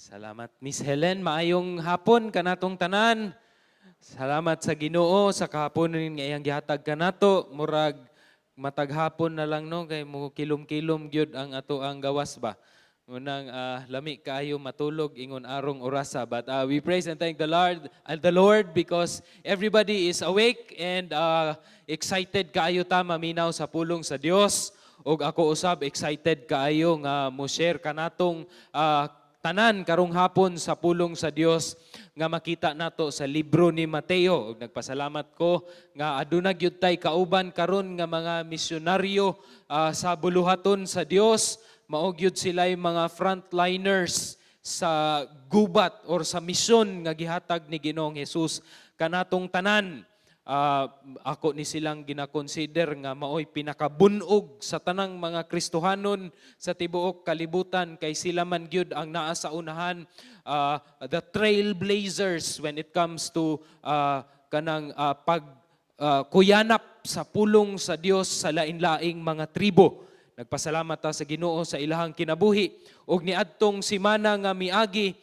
Salamat, Miss Helen. Maayong hapon kanatong tanan. Salamat sa Ginoo sa kahapon nga iyang gihatag kanato. Murag matag hapon na lang, no, kay mo kilom-kilom gyud ang ato ang gawas ba. Munang lami kaayo matulog ingon arong orasa, but we praise and thank the Lord because everybody is awake and excited kaayo ta maminaw sa pulong sa Dios, ug ako usab excited kaayo nga mo share kanatong tanan karong hapon sa pulong sa Dios nga makita nato sa libro ni Mateo. Ug nagpasalamat ko nga aduna gyud tay kauban karon nga mga misyonaryo sa buluhaton sa Dios. Mao gyud sila'y mga frontliners sa gubat or sa misyon nga gihatag ni Ginoong Jesus kanatong tanan. Ako ni silang gina-consider nga maoy pinakabunog sa tanang mga Kristohanon sa tibuok kalibutan kay sila man gyud ang naa sa unahan, the trailblazers when it comes to kanang pag kuyanap sa pulong sa Dios sa lain-laing mga tribo. Nagpasalamat ta sa Ginoo sa ilahang kinabuhi. Ug niadtong simana nga miagi,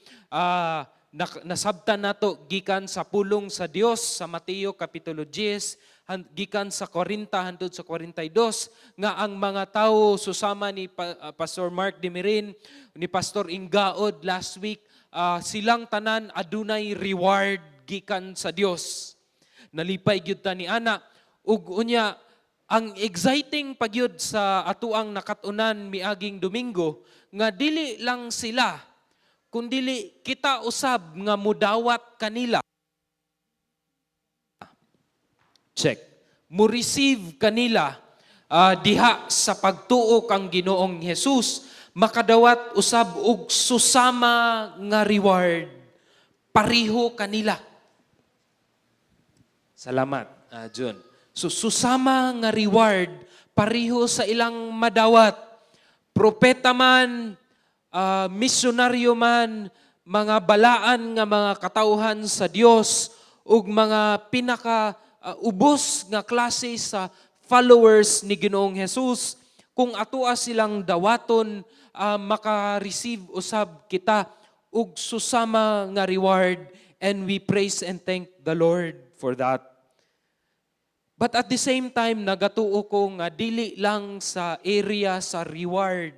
nasabtan nato gikan sa pulong sa Dios sa Mateo kapitulo 10 gikan sa 40 hangtod sa 42 nga ang mga tawo, susama ni Pastor Mark Demirin, ni Pastor Ingaod last week, silang tanan adunay reward gikan sa Dios. Nalipay gyud ta ni ana. Ug unya ang exciting pagyud sa atuang nakat-unan miaging Domingo nga dili lang sila kundili kita usab nga mudawat kanila. Check. Mo receive kanila diha sa pagtuo kang Ginoong Jesus, makadawat usab og susama nga reward pareho kanila. Salamat, Jun. So susama nga reward pareho sa ilang madawat. Propeta man, misyonaryo man, mga balaan nga mga katawhan sa Dios ug mga pinaka ubos nga klase sa followers ni Ginoong Jesus, kung atoa silang dawaton, maka-receive usab kita og susama nga reward, and we praise and thank the Lord for that. But at the same time, nagatuo ko nga dili lang sa area sa reward.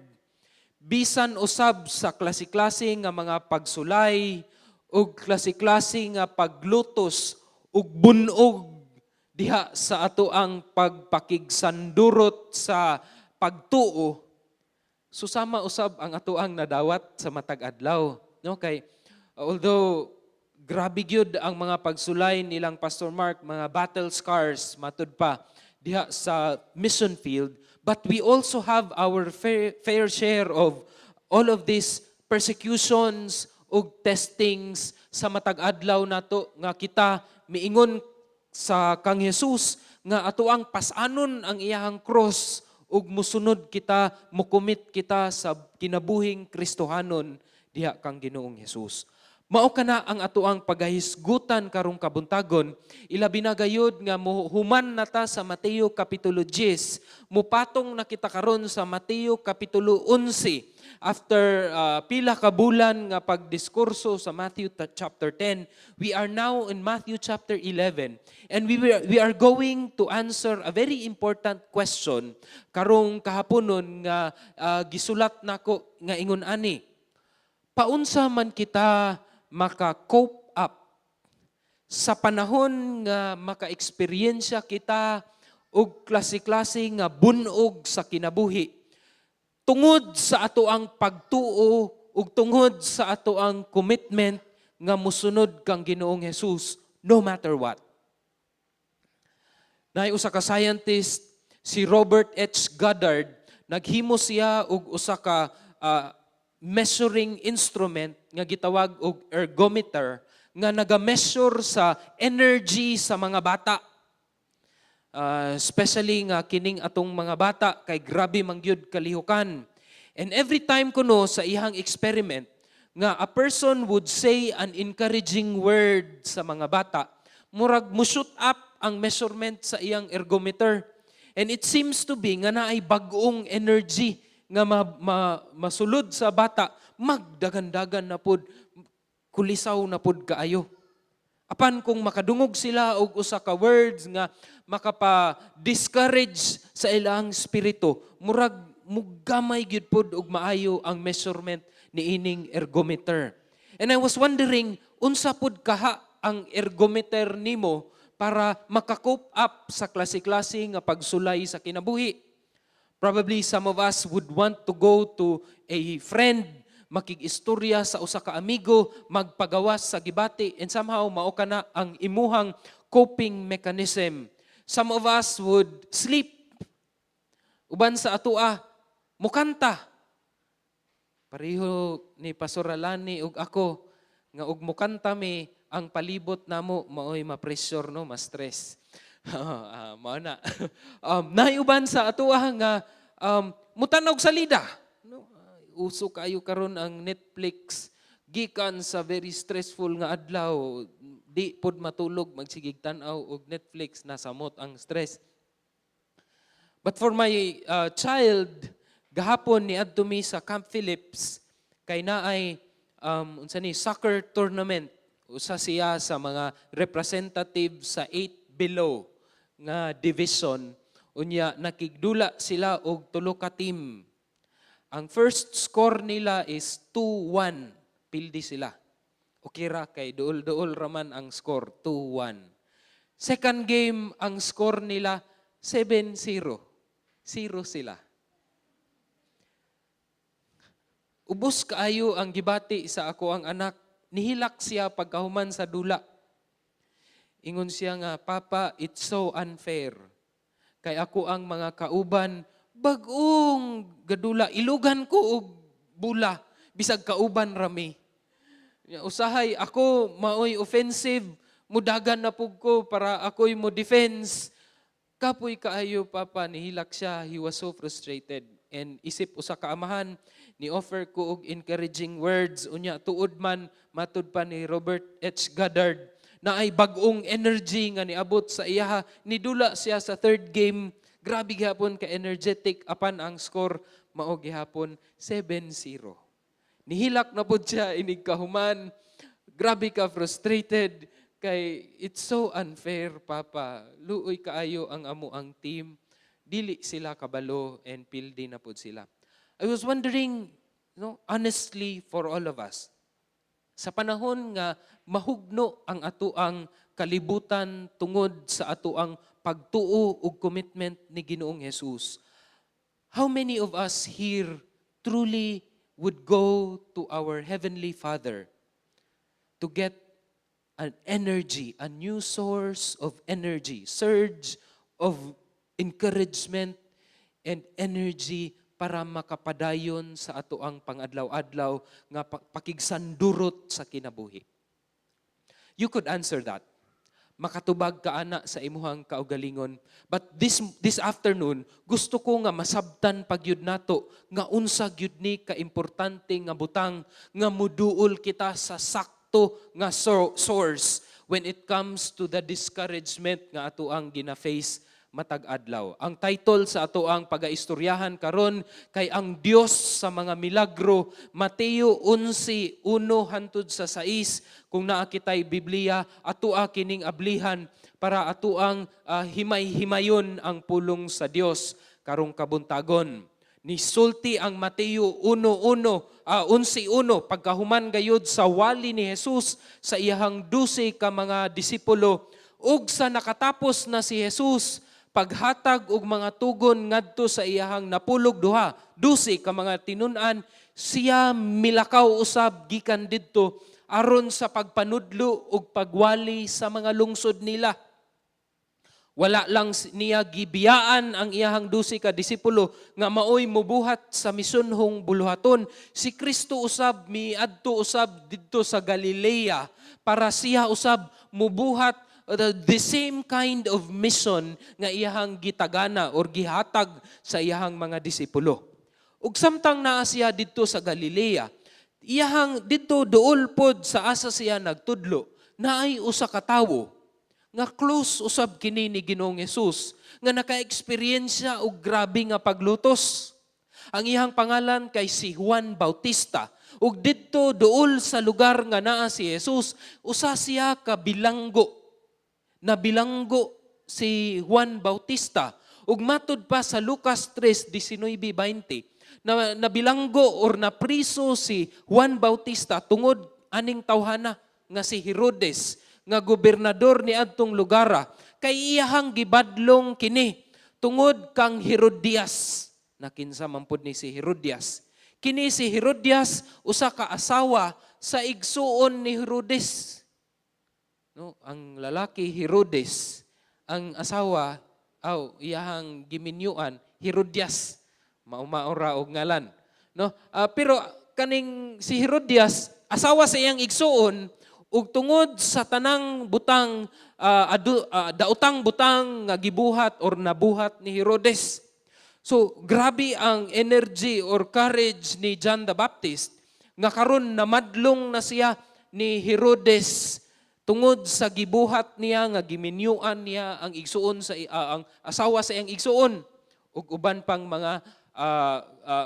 Bisan usab sa klase-klase nga mga pagsulay ug klase-klase nga paglutos ug bunog diha sa ato ang pagpakigsandurot sa pagtuo, susama usab ang ato ang nadawat sa matag adlaw. No, kay although grabe gyud ang mga pagsulay nilang Pastor Mark, mga battle scars matud pa diha sa mission field, but we also have our fair share of all of these persecutions ug testings sa matag adlaw nato nga kita miingon sa kang Jesus nga ato ang pasanon ang iyahang cross ug musunod kita, mukumit kita sa kinabuhing Kristohanon diha kang Ginoong Jesus. Mao kana ang atoang pagahisgutan karong kabuntagon, ilabi na gayud nga muhuman na ta sa Mateo kapitulo 10, mupatong na kita karon sa Mateo kapitulo 11. After pila ka bulan nga pagdiskurso sa Matthew chapter 10, we are now in Matthew chapter 11 and we are going to answer a very important question karong kahaponon nga gisulat nako nga ingon ani: Paunsa man kita maka-cope up sa panahon nga maka-eksperyensya kita og klase-klase nga bunog sa kinabuhi tungod sa ato ang pagtuo ug tungod sa ato ang commitment nga musunod kang Ginoong Jesus no matter what? Naay usa ka scientist, si Robert H. Goddard, naghimo siya og usa ka measuring instrument nga gitawag og ergometer nga naga-measure sa energy sa mga bata. Especially nga kining atong mga bata kay grabe man gyud kalihukan. And every time kuno sa iyang experiment nga a person would say an encouraging word sa mga bata, murag mo-shoot up ang measurement sa iyang ergometer. And it seems to be nga naay bag-ong energy nga masulod sa bata, magdagan-dagan na pod, kulisaw na pod kaayo. Apan kung makadungog sila og usa ka words nga makapa-discourage sa ilang espiritu, murag mugamay gyud pod og maayo ang measurement niining ergometer. And I was wondering, unsa pod kaha ang ergometer nimo para maka-cope up sa klase-klase nga pagsulay sa kinabuhi? Probably some of us would want to go to a friend, makig-istorya sa usa ka amigo, magpagawas sa gibati, and somehow mao kana ang imuhang coping mechanism. Some of us would sleep. Uban sa atua, mukanta. Pareho ni Pastor Alani ug ako nga og mukanta mi, ang palibot namo maoy ma-pressure, no, ma-stress. Mao na. Naay uban sa atoa nga mutan-aw og salida. No, uso kayo karon ang Netflix. Gikan sa very stressful nga adlaw, di pod matulog, magsigig tan-aw og Netflix, nasamot ang stress. But for my child, gahapon ni adto mi sa Camp Phillips kay naay unsa ni, soccer tournament. Usa siya sa mga representative sa 8 below nga division. Unya nakigdula sila og tulo ka team. Ang first score nila is 2-1. Pildi sila. Okay ra kay duol-duol raman ang score, 2-1. Second game, ang score nila 7-0. Zero sila. Ubos kaayo ang gibati sa akoang anak. Nihilak siya pagkahuman sa dula. Ingon siya nga, "Papa, it's so unfair. Kay ako ang mga kauban, bag-ong gadula, ilugan ko og bula, bisag kauban rami. Usahay, ako maoy offensive, mudagan na pug ko para ako'y mo defense. Kapoy kaayo, Papa." Nihilak siya. He was so frustrated. And isip usa ka amahan, ni offer ko og encouraging words. Unya tuod man, matud pa ni Robert H. Goddard, na ay bag-ong energy nga niabot sa iyaha. Nidula siya sa third game. Grabe gihapon ka energetic, apan ang score mao gihapon 7-0. Nihilak na pud siya inig kahuman. Grabe ka frustrated kay "It's so unfair, Papa. Luoy kaayo ang amo ang team." Dili sila kabalo and pildi na pud sila. I was wondering, no, honestly, for all of us, sa panahon nga mahugno ang atoang kalibutan tungod sa atoang pagtuo ug commitment ni Ginoong Jesus, how many of us here truly would go to our Heavenly Father to get an energy, a new source of energy, surge of encouragement and energy para makapadayon sa atoang pangadlaw-adlaw nga pakigsandurot sa kinabuhi? You could answer that. Makatubag ka ana sa imuhang kaugalingon. But this afternoon, gusto ko nga masabtan pagyud nato nga unsa gyud ni kaimportante nga butang nga muduol kita sa sakto nga source when it comes to the discouragement nga atoang gina-face matag adlaw. Ang title sa atoang pagaistoryahan karon kay "Ang Dios sa mga Milagro", Mateo 11:1 hantod sa 6. Kung naa kitay Biblia, atoa kining ablihan para atoang himay-himayon ang pulong sa Dios karong kabuntagon. Nisulti ang Mateo 1:1, 11:1, pagkahuman gayud sa wali ni Jesus sa iyahang 12 ka mga disipulo ug sa nakatapos na si Jesus paghatag og mga tugon ngadto sa iyahang napulog duha, 12 ka mga tinun-an, siya milakaw usab gikan didto aron sa pagpanudlo ug pagwali sa mga lungsod nila. Wala lang niya gibiyaan ang iyahang 12 ka disipulo nga maoy mubuhat sa misyonhong buluhaton. Si Kristo usab miadto usab didto sa Galilea para siya usab mubuhat the same kind of mission nga iyahang gitagana or gihatag sa iyahang mga disipulo. Ug samtang naa siya didto sa Galilea, iyahang didto duol pod sa asa siya nagtudlo, naay usa ka tawo nga close usab kini ni Ginoong Hesus nga naka-eksperyensya og grabe nga paglutos. Ang iyang pangalan kay si Juan Bautista. Ug didto duol sa lugar nga naa si Jesus, usa siya ka bilanggo. Nabilanggo si Juan Bautista. Ug matud pa sa Lucas 3:19-20, na nabilanggo or napriso si Juan Bautista tungod aning tawhana nga si Herodes nga gobernador ni adtong lugara, kay iyahang gibadlong kini tungod kang Herodias. Na kinsa man pud ni si Herodias? Kini si Herodias, usa ka asawa sa igsuon ni Herodes, no? Ang lalaki Herodes, ang asawa aw iyahang giminyuan Herodias. Mao-mao ra og ngalan, no? Pero kaning si Herodias, asawa sa iyang igsuon, ug tungod sa tanang butang daotang butang nga gibuhat or nabuhat ni Herodes. So grabe ang energy or courage ni John the Baptist nga karon namadlong na siya ni Herodes tungod sa gibuhat niya nga giminyuan niya ang igsuon sa ang asawa sa iyang igsuon ug uban pang mga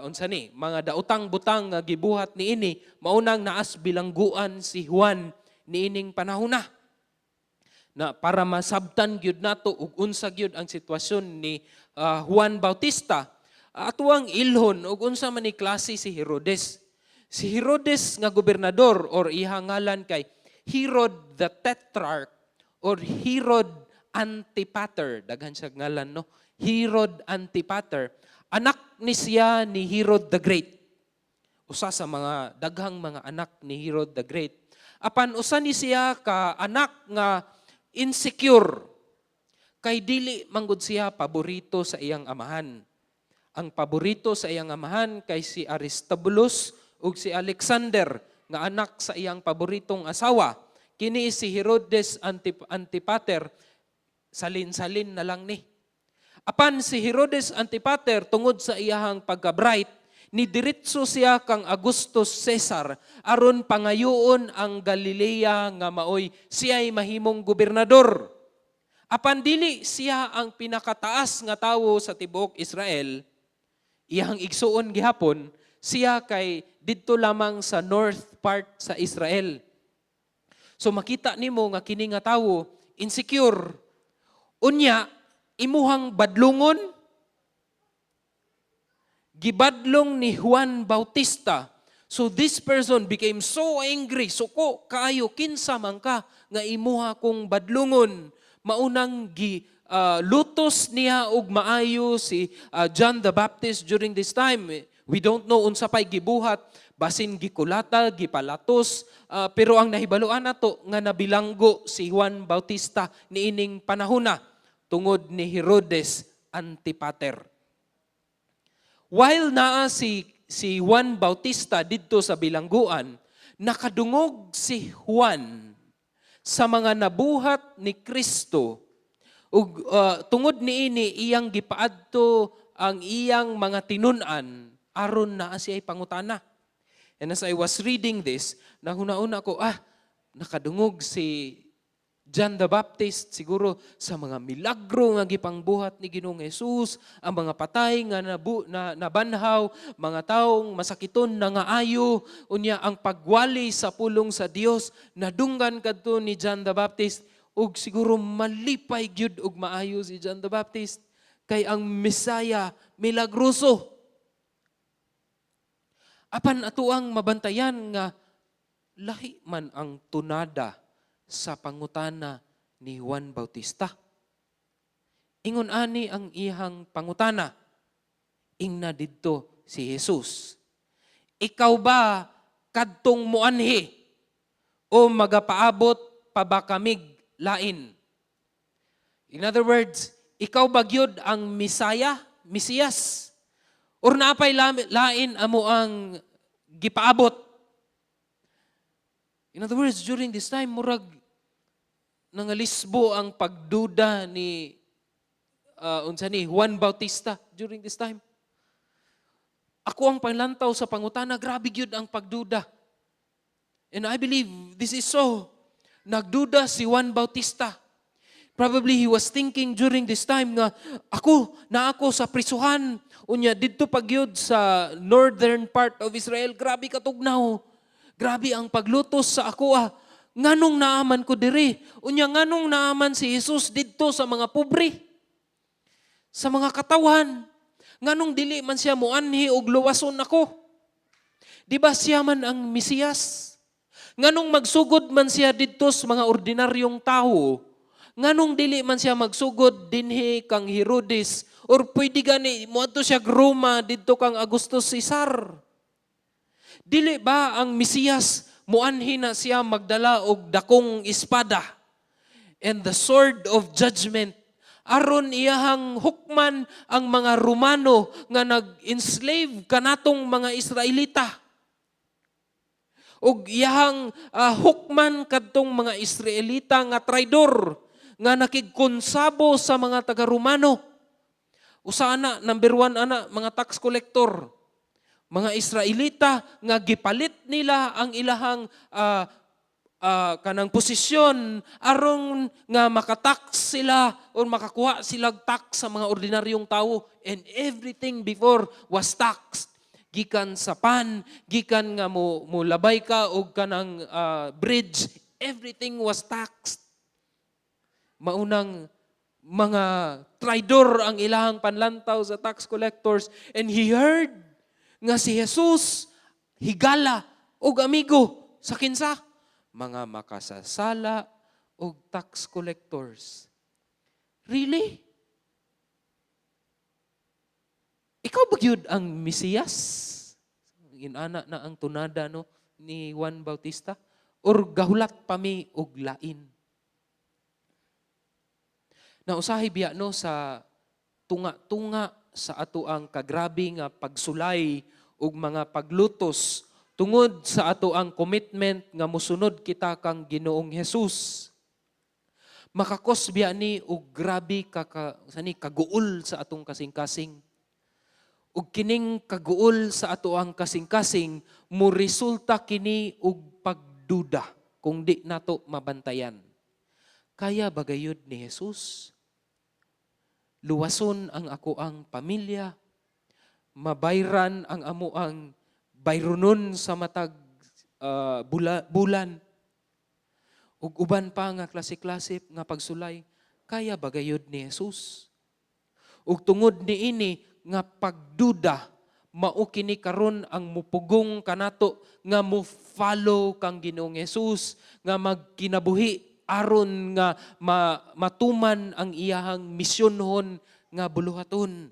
unsa ni mga daotang butang nga gibuhat niini. Maunang naas bilangguan si Juan niining panahona. Na para masabtan gyud nato ug unsa gyud ang sitwasyon ni Juan Bautista, atuang ilhon ug unsa man ni klase si Herodes. Si Herodes nga gobernador or iyang ngalan kay Herod the Tetrarch or Herod Antipater, daghan siya ngalan, no? Herod Antipater, anak ni siya ni Herod the Great, usa sa mga daghang mga anak ni Herod the Great. Apan usa ni siya ka anak nga insecure kay dili manggod siya paborito sa iyang amahan. Ang paborito sa iyang amahan kay si Aristobulus ug si Alexander nga anak sa iyang paboritong asawa. Kini si Herodes Antipater, salin-salin na lang ni. Apan si Herodes Antipater, tungod sa iyahang pagka-bright, ni diretso siya kang Augustus Caesar aron pangayoon ang Galilea nga maoy siya'y mahimong gobernador. Apan dili siya ang pinakataas nga tawo sa tibuok Israel, iyang igsuon gihapon, siya kay didto lamang sa north part sa Israel. So makita nimo nga kini nga tawo insecure. Unya, imuhang badlungon, gibadlong ni Juan Bautista. So this person became so angry, suko kaayo, "Kinsa man ka nga imuha kong badlungon?" Maunang gi lutos niya og maayo si John the Baptist during this time. We don't know unsa pay gibuhat, basin gikulata, gipalatos, pero ang nahibaluan nato nga nabilanggo si Juan Bautista niining panahona tungod ni Herodes Antipater. While naa si Juan Bautista didto sa bilangguan, nakadungog si Juan sa mga nabuhat ni Kristo ug tungod niini iyang gipaadto ang iyang mga tinun-an aron naa siya pangutana. And as I was reading this, nahuna-huna ko, nakadungog si John the Baptist siguro sa mga milagro nga gipangbuhat ni Ginoong Jesus, ang mga patay nga nabanhaw, mga taong masakiton na nga ayo, unya ang pagwali sa pulong sa Dios, nadunggan kadto ni John the Baptist ug siguro malipay gyud og maayo si John the Baptist kay ang Mesaya milagroso. Apan atuang mabantayan nga lahi man ang tunada sa pangutana ni Juan Bautista. Ingon ani ang iyang pangutana. Ingna didto si Jesus, "Ikaw ba kadtong muanhi o magapaabot pa ba kamig lain?" In other words, ikaw ba gyud ang Misaya, Mesiyas? Or naapay lain amo ang gipaabot? In other words, during this time, murag nangalisbo ang pagduda ni unsa ni Juan Bautista during this time. Ako ang panlantaw sa pangutana, grabe gyud ang pagduda. And I believe this is so. Nagduda si Juan Bautista. Probably he was thinking during this time nga ako na ako sa prisuhan, unya didto pagyud sa northern part of Israel, grabe katugnaw. Grabe ang paglutos sa ako ah. Nganong naaman ko diri? Unya nganong naaman si Jesus didto sa mga pobre? Sa mga katawan? Nganong dili man siya muanhi og luwason ako? Di ba siya man ang Mesiyas? Nganong magsugod man siya didto sa mga ordinaryong tao? Nganong dili man siya magsugod dinhi kang Herodes or pwede gani moadto siya Roma, didto kang Augustus Caesar? Dili ba ang Mesiyas muanhi na siya magdala og dakong espada and the sword of judgment aron iyahang hukman ang mga Romano nga nag-enslave kanatong mga Israelita? Ug iyahang hukman kadtong mga Israelita nga traidor nga nakigkonsabo sa mga taga-Romano? Usa ana, number 1 ana, mga tax collector. Mga Israelita nga gipalit nila ang ilahang kanang posisyon aron nga makatax sila or makakuha sila tax sa mga ordinaryong tao, and everything before was taxed, gikan sa pan, gikan nga mo labay ka og kanang bridge, everything was taxed. Maunang mga traidor ang ilahang panlantaw sa tax collectors, and he heard nga si Jesus higala og amigo sa kinsa? Mga makasasala og tax collectors. Really? Ikaw ba gyud ang Mesiyas? Inana na ang tunada, no, ni Juan Bautista, or gahulat pa mi og lain? Na usahay biya, no, sa tunga-tunga sa ato ang kagrabe nga pagsulay ug mga paglutos tungod sa ato ang commitment nga musunod kita kang Ginoong Hesus. Maka-cause biya ni og grabe ka sani kaguol sa atong kasing-kasing. Ug kining kaguol sa ato ang kasing-kasing, mo resulta kini og pagduda kung di nato mabantayan. Kaya ba gayud ni Jesus luwason ang ako ang pamilya, mabayran ang amo ang bayronon sa matag bulan, ug uban pa nga klase-klase nga pagsulay? Kaya ba gayud ni Jesus? Ug tungod niini nga pagduda, mao kini karon ang mupugong kanato nga mo follow kang Ginoong Jesus, nga magkinabuhi aron nga matuman ang iyahang misyonhon nga buluhaton.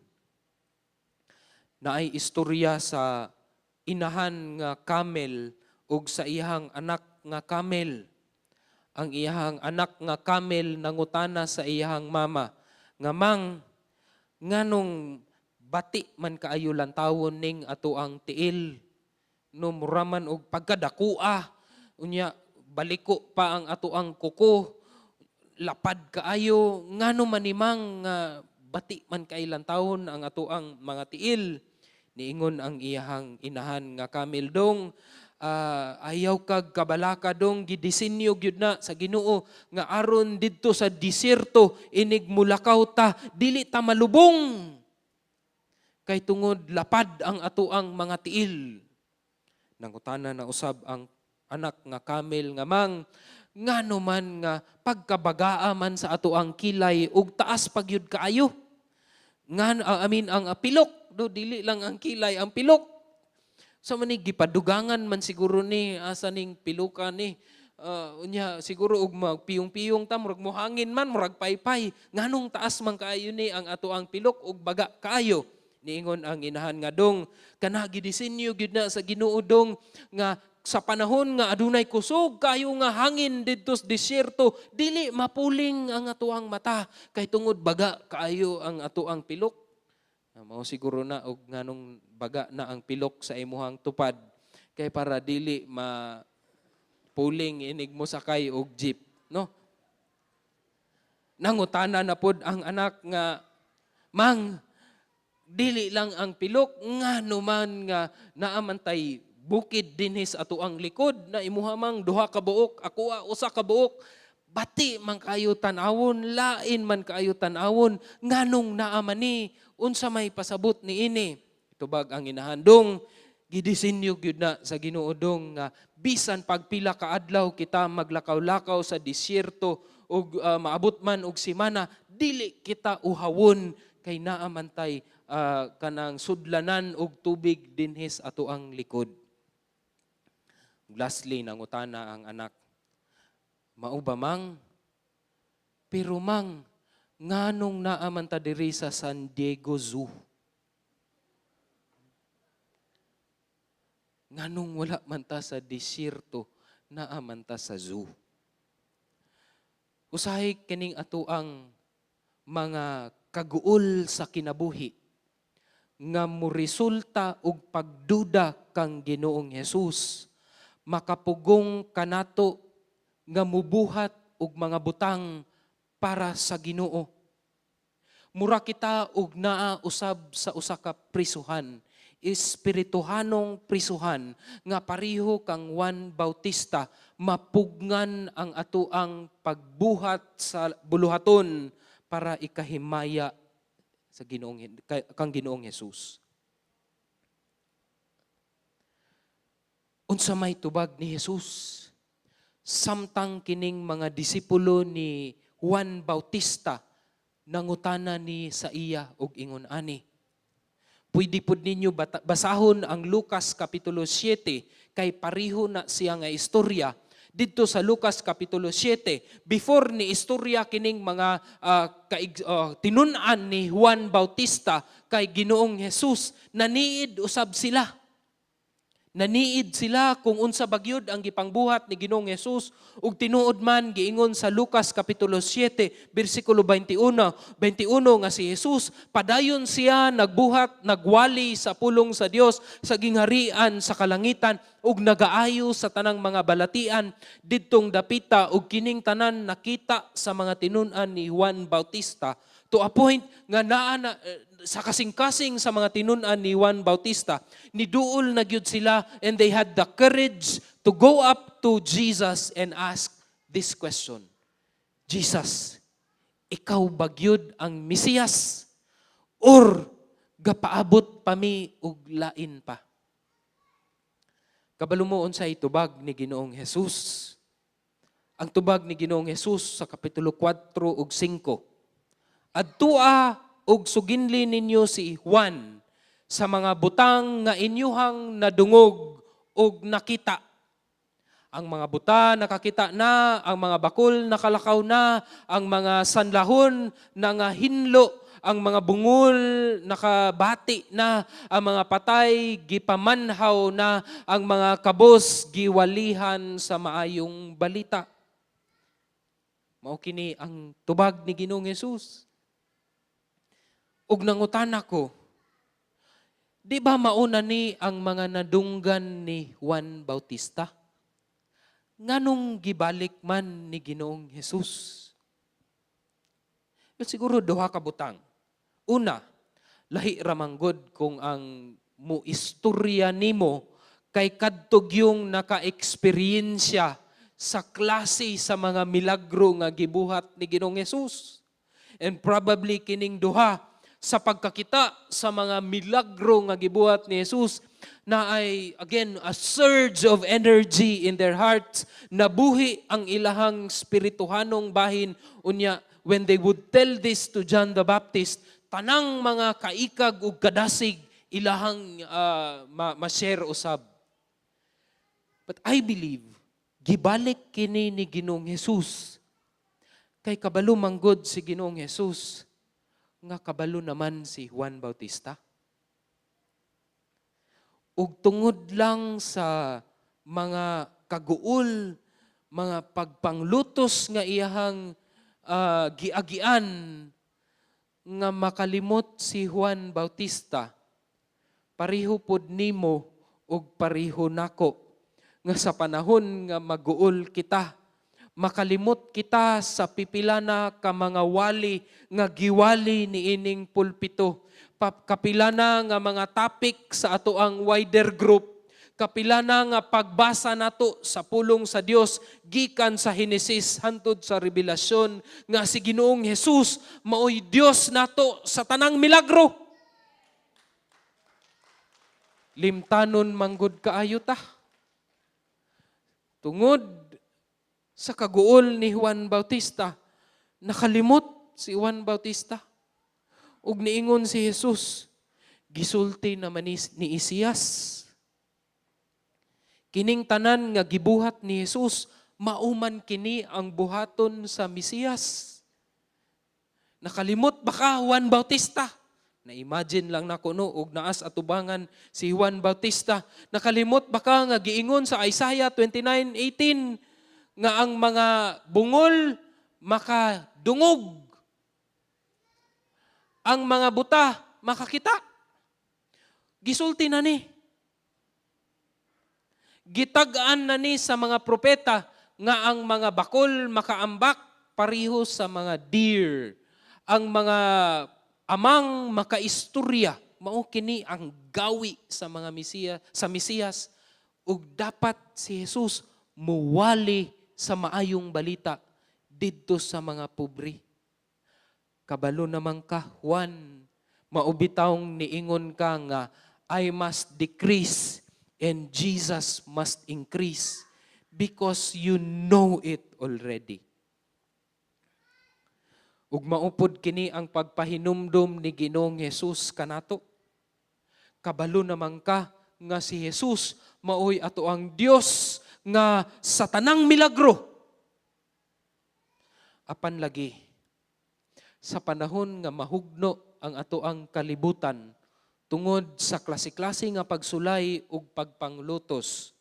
Naay istorya sa inahan nga camel ug sa iyahang anak nga camel. Ang iyahang anak nga camel nangutana sa iyahang mama nga, "Mang, nganong bati man kaayo lantawon ning ato ang tiil, no? Mura man og pagkadakua, unya baliko pa ang ato ang kuko, lapad kaayo. Ngano man ni, Mang, nga bati man kay lantawon ang ato ang mga tiil?" Niingon ang iyahang inahan nga camel, "Dong, ayaw kag kabalaka, dong. Gidisenyo gyud na sa Ginoo nga aron didto sa diserto, inig mulakaw ta, dili ta malubong kay tungod lapad ang ato ang mga tiil." Nangutana na usab ang anak nga camel nga, "Mang, ngano man nga pagkabagaa man sa ato ang kilay ug taas pagyud kaayo? Ngan I mean, ang pilok do, dili lang ang kilay, ang pilok. Sa man ni gipadugangan man siguro ni, asa ning pilukan ni? Unya siguro og magpiyong-piyong ta, murag mohangin man, murag paypay. Nganong taas man kaayo ni ang ato ang pilok ug baga kaayo?" Niingon ang inahan nga, "Dong, kana gidisenyo gyud na sa Ginoo, dong, nga sa panahon nga adunay kusog kayo nga hangin didto sa disyerto, dili mapuling ang atoang mata kay tungod baga kaayo ang atoang pilok." Mao siguro na og nganong baga na ang pilok sa imuhang tupad, kay para dili ma puling inig mo sakay og jeep, no? Nangutana na pod ang anak nga, "Mang, dili lang ang pilok, ngano man nga naamantay bukid dinhi sa ato ang likod na imuha mang duha ka buok, ako usa ka buok? Bati man kayo tan-awon, lain man kaayo tan-awon, nganong naa man ni, unsa may pasabot ni ini?" Tubag ang inahan, "Dong, gidisenyo gyud na sa Ginoo, dong, nga bisan pagpila ka adlaw kita maglakaw-lakaw sa disyerto ug maabot man og simana, dili kita uhawon kay naa man tay kanang sudlanan og tubig dinhi sa atoang likod." Lastly, nangutana ang anak, "Mao ba, Mang? Pero Mang, nganong naa man ta diri sa San Diego Zoo? Nganong wala man ta sa disyerto, naa man ta sa zoo?" Usahay kining atoang mga kaguol sa kinabuhi nga moresulta og pagduda kang Ginoong Hesus, makapugong kanato nga mubuhat og mga butang para sa Ginoo. Mura kita og naa usab sa usa ka prisuhan, espirituhanong prisuhan nga pareho kang Juan Bautista, mapugngan ang atoang pagbuhat sa buluhaton para ikahimaya sa Ginoong kang Ginoong Hesus. Unsa may tubag ni Jesus? Samtang kining mga disipulo ni Juan Bautista nangutana ni sa iya og ingon ani. Pwede pud ninyo basahon ang Lucas Kapitulo 7 kay pareho na siya nga istorya. Didto sa Lucas Kapitulo 7, before ni istorya kining mga tinun-an ni Juan Bautista kay Ginoong Hesus, naniid usab sila. Naniid sila kung unsa bagyod ang gipangbuhat ni Ginoong Hesus, ug tinuod man giingon sa Lucas Kapitulo 7 bersikulo 21, 21 nga si Jesus padayon siya nagbuhat, nagwali sa pulong sa Dios sa gingharian sa kalangitan ug nagaayo sa tanang mga balatian didtong dapita, ug kining tanan nakita sa mga tinun-an ni Juan Bautista to a point nga naa na sa kasing-kasing sa mga tinun-an ni Juan Bautista, niduol na gyud sila and they had the courage to go up to Jesus and ask this question: "Jesus, ikaw ba gyud ang Mesiyas or gapaabot pa mi og lain pa?" Kabalo mo unsay tubag ni Ginoong Jesus? Ang tubag ni Ginoong Jesus sa Kapitulo 4 ug 5: "Adtua ug suginli ninyo si Juan sa mga butang nga inyuhang nadungog ug nakita. Ang mga buta nakakita na, ang mga bakul nakalakaw na, ang mga sanlahon nangahinlo, ang mga bungol nakabati na, ang mga patay gipamanhaw na, ang mga kabos giwalihan sa maayong balita." Mao kini ang tubag ni Ginoong Hesus. Ug nangutana ko, di ba mauna ni ang mga nadunggan ni Juan Bautista? Nganong gibalik man ni Ginoong Hesus? Well, siguro duha ka butang. Una, lahi ra man gud kung ang mo istorya nimo kay kadto yung naka-eksperyensya sa klase sa mga milagro nga gibuhat ni Ginoong Hesus. And probably kining duha, sa pagkakita sa mga milagro nga gibuhat ni Jesus na ay again a surge of energy in their hearts, nabuhi ang ilahang spirituhanong bahin. Unya when they would tell this to John the Baptist, tanang mga kaikag ug kadasig ilahang ma-share usab. But I believe gibalik kini ni Ginoong Hesus kay kabalo manggod si Ginoong Hesus nga kabalo naman si Juan Bautista. Ug tungod lang sa mga kaguol, mga pagpanglutos nga iyahang giagian nga makalimot si Juan Bautista, pareho pod nimo ug pareho nako nga sa panahon nga maguol kita, makalimot kita sa pipila na ka mga wali nga giwali ni ining pulpito, kapila na nga mga topic sa atoang wider group. Kapila na nga pagbasa nato sa pulong sa Dios gikan sa Henesis hantod sa Rebelasyon nga si Ginoong Jesus maoy Dios nato sa tanang milagro. Limtanon manggod kaayo ta. Tungod sa kaguol ni Juan Bautista, nakalimot si Juan Bautista. Ug niingon si Jesus, "Gisulti naman ni Isaias." Kining tanan nga gibuhat ni Jesus, mauman kini ang buhaton sa Mesiyas. Nakalimot ba ka, Juan Bautista? Na-imagine lang nako, no, og naas atubangan si Juan Bautista. Nakalimot ba ka nga giingon sa Isaiah 29:18 nga ang mga bungol makadungog, ang mga buta makakita? Gisulti na ni. Gitag-an na ni sa mga propeta nga ang mga bakol makaambak pareho sa mga deer. Ang mga amang makaistorya. Mao kini ang gawi sa mga Mesiya, sa Mesiyas, ug dapat si Jesus muwali sa maayong balita didto sa mga pobre. Kabalo naman ka, Juan, mao bitawng niingon ka nga "I must decrease and Jesus must increase" because you know it already. Ug maupod kini ang pagpahinumdom ni Ginoong Jesus kanato. Kabalo naman ka nga si Jesus maoy ato ang Dios nga sa tanang milagro. Apan lagi sa panahon nga mahugno ang ato ang kalibutan tungod sa klase-klase nga pagsulay ug pagpanglutos,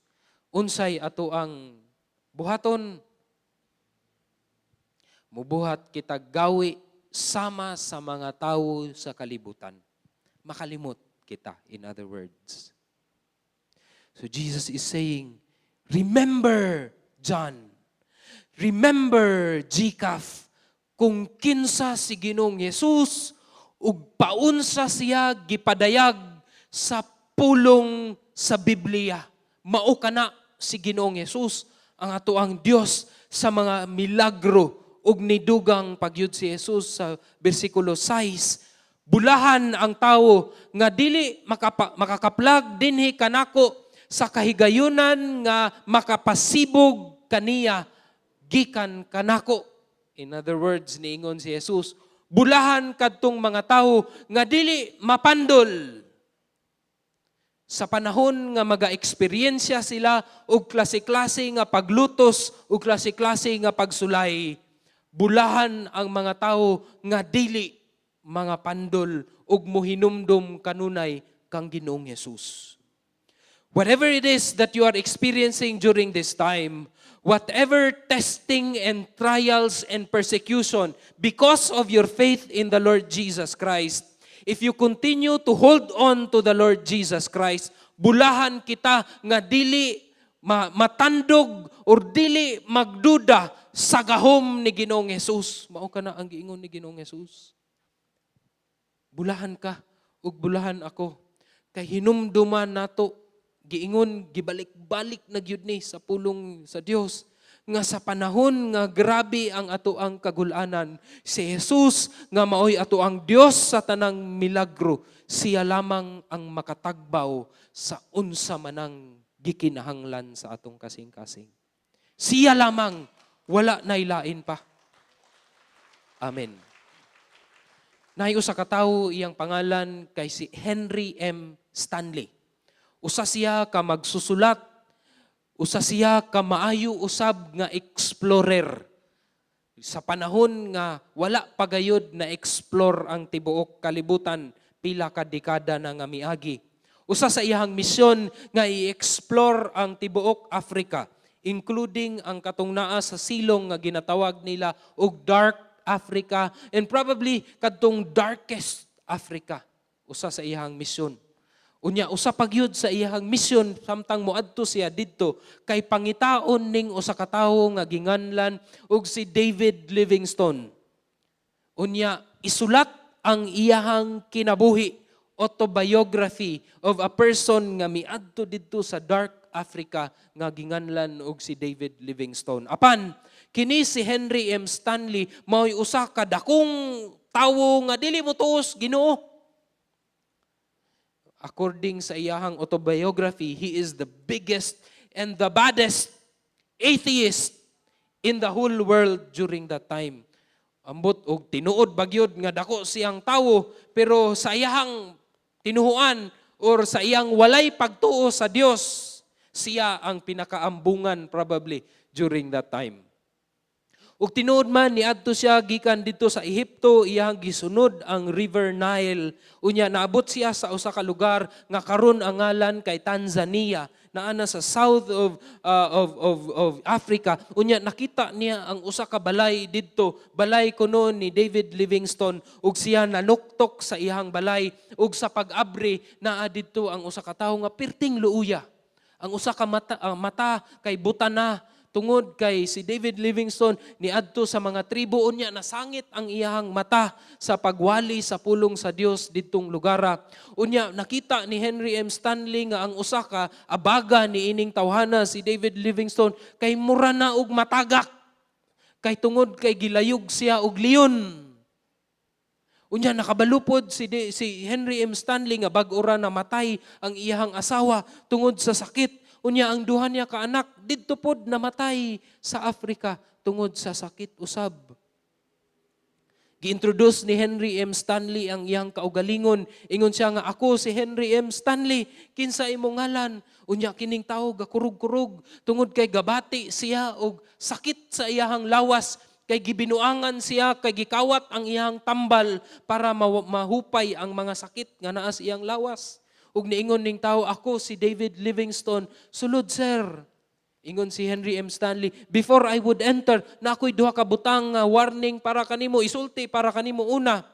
unsay ato ang buhaton? Mubuhat kita gawi sama sa mga tawo sa kalibutan. Makalimot kita, in other words. So Jesus is saying, "Remember, John. Remember, GCAF, kung kinsa si Ginoong Jesus ug paunsa siya gipadayag sa pulong sa Biblia." Mao kana si Ginoong Jesus ang ato ang Dios sa mga milagro. Ug nidugang pagyud si Jesus sa bersikulo 6, "Bulahan ang tawo nga dili makakaplag dinhi kanako sa kahigayunan nga makapasibog kaniya gikan kanako." In other words, niingon si Jesus, bulahan kadtong mga tawo nga dili mapandol sa panahon nga maga-eksperyensya sila og klase-klase nga paglutos o klase-klase nga pagsulay. Bulahan ang mga tawo nga dili mga pandol ug muhinumdum kanunay kang Ginoong Jesus. Whatever it is that you are experiencing during this time, whatever testing and trials and persecution because of your faith in the Lord Jesus Christ, if you continue to hold on to the Lord Jesus Christ, bulahan kita nga dili matandog or dili magduda sa gahom ni Ginoong Jesus. Mao kana ang giingon ni Ginoong Jesus. Bulahan ka ug bulahan ako kay hinumduman nato, giingon, gibalik-balik na gyud ni sa pulong sa Dios nga sa panahon nga grabe ang ato ang kagulanan, si Jesus nga maoy ato ang Dios sa tanang milagro, siya lamang ang makatagbaw sa unsa manang gikinahanglan sa atong kasing-kasing. Siya lamang, wala na ilain pa. Amen. Naay usa ka tawo, iyang pangalan kay si Henry M. Stanley. Usa siya ka magsusulat, usa siya ka maayo usab nga explorer. Sa panahon nga wala pa gayud na explore ang tibuok kalibutan, pila ka dekada na nga miagi. Usa sa iyang misyon nga i-explore ang tibuok Africa, including ang katong naa sa silong nga ginatawag nila og Dark Africa and probably kadtong darkest Africa. Usa sa iyang misyon. Unya, usa pagyud sa iyang misyon samtang moadto siya didto kay pangitaon ning usa ka tawo nga ginganlan og si David Livingstone. Unya, isulat ang iyahang kinabuhi, autobiography of a person nga miadto didto sa dark Africa nga ginganlan og si David Livingstone. Apan kini si Henry M. Stanley mao'y usa ka dakong tawo nga dili motuo sa Ginoo. According sa iyahang autobiography, he is the biggest and the baddest atheist in the whole world during that time. Ambot og tinuod bagyod nga dako siyang tawo, pero sa iyahang tinuhuan or sa iyang walay pagtuo sa Dios, siya ang pinakaambungan probably during that time. Ug tinuod man, niadto siya gikan didto sa Ehipto, iyang gisunod ang River Nile. Unya naabot siya sa usa ka lugar nga karon ang ngalan kay Tanzania, naa na sa south of Africa. Unya nakita niya ang usa ka balay didto, balay kuno ni David Livingstone, ug siya nanuktok sa iyang balay, ug sa pag-abri, naa didto ang usa ka tawo nga pirting luuya. Ang usa ka mata kay buta na tungod kay si David Livingstone niadto sa mga tribo, unya nasangit ang iyahang mata sa pagwali sa pulong sa Dios didtong lugara. Unya nakita ni Henry M. Stanley nga ang usa ka abaga ni ining tawhana, si David Livingstone, kay mura na og matagak kay tungod kay gilayog siya og leon. Unya nakabalupod si Henry M. Stanley nga bag-o ra namatay ang iyahang asawa tungod sa sakit. Unya ang duha niya ka anak didto pod namatay sa Africa tungod sa sakit usab. Gi-introduce ni Henry M. Stanley ang iyang kaugalingon. Ingon siya nga, "Ako si Henry M. Stanley, kinsa imong ngalan?" Unya kining tawo gakurog-kurog tungod kay gabati siya og sakit sa iyahang lawas kay gibinuangan siya, kay gikawat ang iyang tambal para mahupay ang mga sakit nga naa sa iyang lawas. Ug niingon ning tawo, "Ako si David Livingstone." "Sulod, sir." Ingon si Henry M. Stanley, "Before I would enter, naa ko'y duha ka butang nga warning para kanimo, isulti para kanimo. Una,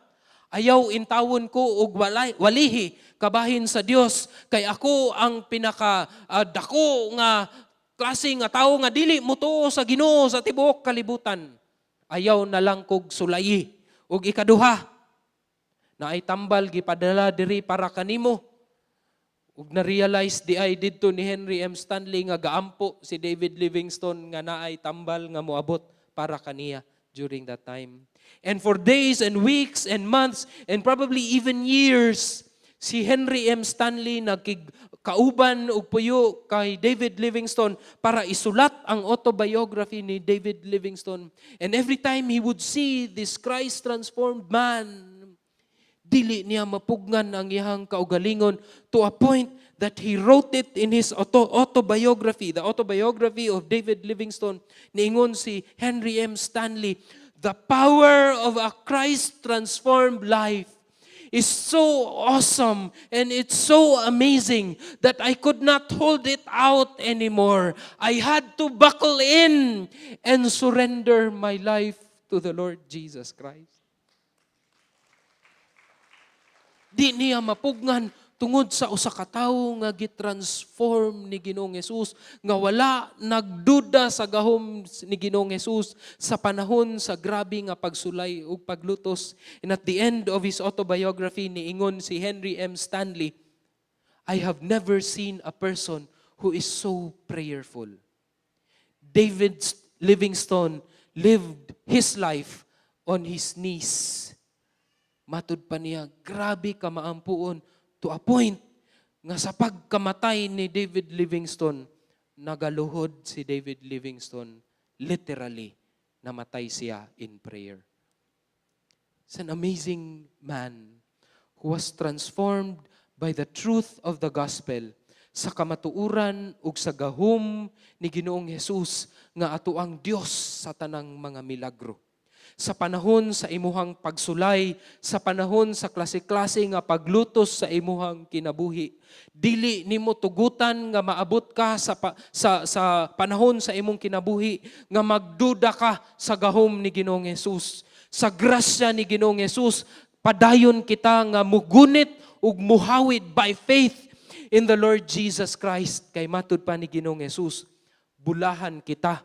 ayaw intawon ko og walihi kabahin sa Dios kay ako ang pinaka dako nga klase nga tawo nga dili motuo sa Ginoo sa tibuok kalibutan. Ayaw na lang kog sulayi. Ug ikaduha, naay tambal gipadala diri para kanimo." Ug na-realize di ay didto ni Henry M. Stanley nga gaampo si David Livingstone nga naay tambal nga moabot para kaniya during that time. And for days and weeks and months and probably even years, si Henry M. Stanley nagkig kauban og puyo kay David Livingstone para isulat ang autobiography ni David Livingstone. And every time he would see this Christ-transformed man, dili niya mapugnan ang iyang kaugalingon to a point that he wrote it in his autobiography, the autobiography of David Livingstone. Niingon si Henry M. Stanley, "The power of a Christ-transformed life is so awesome and it's so amazing that I could not hold it out anymore. I had to buckle in and surrender my life to the Lord Jesus Christ." Di niya mapugnan tungod sa usa ka tawo nga gitransform ni Ginoong Hesus, nga wala nagduda sa gahom ni Ginoong Hesus sa panahon sa grabe nga pagsulay ug paglutos. And at the end of his autobiography, niingon si Henry M. Stanley, "I have never seen a person who is so prayerful. David Livingstone lived his life on his knees." Matud pa niya, grabe ka maampuon to a point nga sa pagkamatay ni David Livingstone, nagaluhod si David Livingstone, literally, namatay siya in prayer. It's an amazing man who was transformed by the truth of the gospel, sa kamatuoran ug sa gahom ni Ginoong Hesus nga ato ang Dios sa tanang mga milagro. Sa panahon sa imuhang pagsulay, sa panahon sa klase-klase nga paglutos sa imuhang kinabuhi, dili nimo tugutan nga maabot ka sa panahon sa imong kinabuhi nga magduda ka sa gahom ni Ginoong Hesus. Sa grasya ni Ginoong Hesus, padayon kita nga mugunit ug muhawid by faith in the Lord Jesus Christ, kay matud pa ni Ginoong Hesus, bulahan kita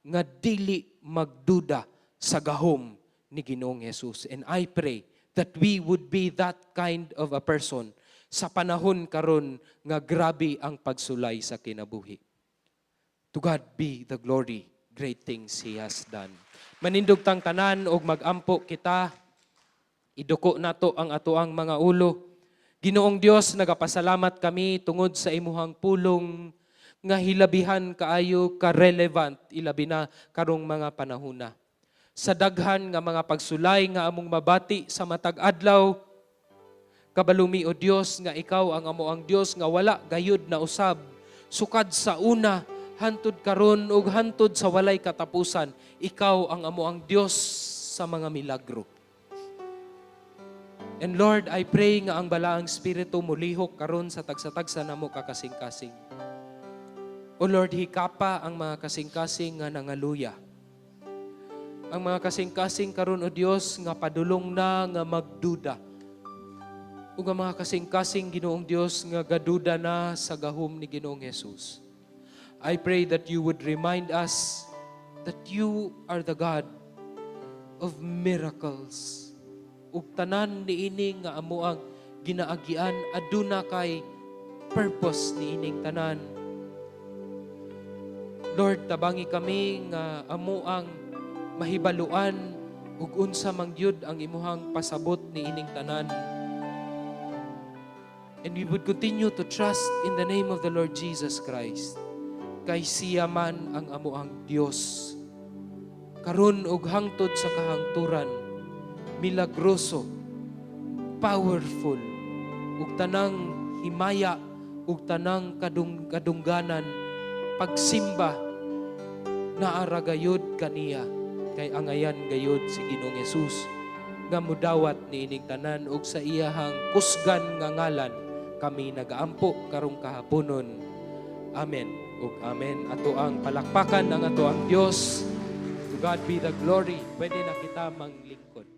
nga dili magduda sa gahom ni Ginoong Hesus. And I pray that we would be that kind of a person. sa panahon karon nga grabe ang pagsulay sa kinabuhi. To God be the glory, great things He has done. Manindog tang tanan og magampo kita. Iduko nato ang atoang mga ulo. Ginoong Dios, nagapasalamat kami tungod sa imuhang pulong nga hilabihan kaayo ka-relevant, ilabi na karong mga panahona. Sa daghan nga mga pagsulay nga among mabati sa matag adlaw, kabalo mi, o Dios, nga ikaw ang amoang Dios nga wala gayud na usab sukad sa una hantud karon ug hantud sa walay katapusan. Ikaw ang amoang Dios sa mga milagro. And Lord, I pray nga ang Balaang Espiritu mulihok karon sa tagsa-tagsa namo ka kasing-kasing. O Lord, hikapa ang mga kasing-kasing nga nangaluya. Ang mga kasing-kasing karon, O Dios, nga padulong na nga magduda. Ug ang mga kasing-kasing, Ginoong Dios, nga gaduda na sa gahom ni Ginoong Jesus. I pray that you would remind us that you are the God of miracles. Ug tanan niini nga amoang ginaagian, aduna kay purpose niining tanan. Lord, tabangi kami nga amo ang mahibaluan ug unsa man gyud ang imuhang pasabot niining tanan. And we would continue to trust in the name of the Lord Jesus Christ. Kay siya man ang amoang Dios. Karon ug hangtod sa kahangturan, milagroso, powerful, ug tanang himaya, ug tanang kadungganan, pagsimba, naa ra gayud kaniya, kay angayan gayud si Ginoong Hesus nga mudawat niining tanan, ug sa iyahang kusgan nga ngalan kami nagaampo karong kahaponon. Amen ug amen. Ato ang palakpakan ang ato ang Dios. To God be the glory. Pwede na kita manglingkod.